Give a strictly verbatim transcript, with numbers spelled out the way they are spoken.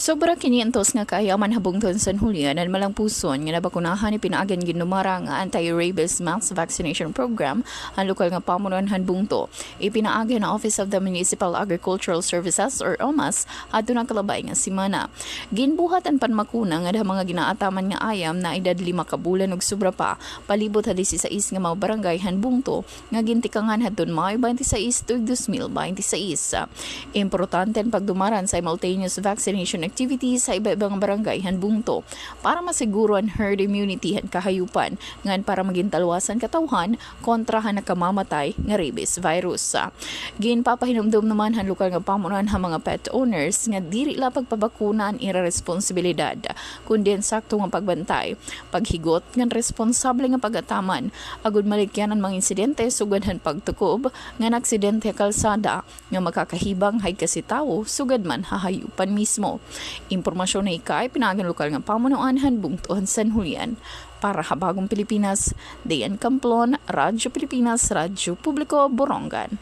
Sobra kinyentos nga kaayaman ha bungto han San Julian an malangpuson nga nabakunahan ipinaagi han ginnumarang nga anti-rabies mass vaccination program han lokal nga pamunuan han bungto. Ipinaagi han Office of the Municipal Agricultural Services or OMAS hadto nakalabay nga semana. Ginbuhat an panmakuna ngada ha mga ginaataman nga ayam na edad lima ka bulan ug sobra pa, palibot ha disisais nga mga barangay han bungto nga gintikangan hadton Mayo twenty-six tuig dos mil binte y seis. Importante an pagdumaran simultaneous vaccination activities ha iba-iba nga barangay han bungto para masiguro an herd immunity han kahayupan ngan para magin talwas an katawhan kontra han nakamamatay nga rabies virus. Ginpapahinumdom naman han lokal nga pamunuan ha mga pet owners nga diri la pagpabakuna an ira responsibilidad, kundi an sakto nga pagbantay, paghigot ngan responsable nga pag-ataman, agod malikyan an mga insidente sugad han pagtukob ngan aksidente ha kalsada nga makakahibang ha igkasi tawo sugad man ha hayupan mismo. Impormasyon nga ipinaagi han lokal nga pamunuan han bungto han San Julian. Para ha Bagong Pilipinas, Diane Camplon, Radyo Pilipinas, Radyo Publiko, Borongan.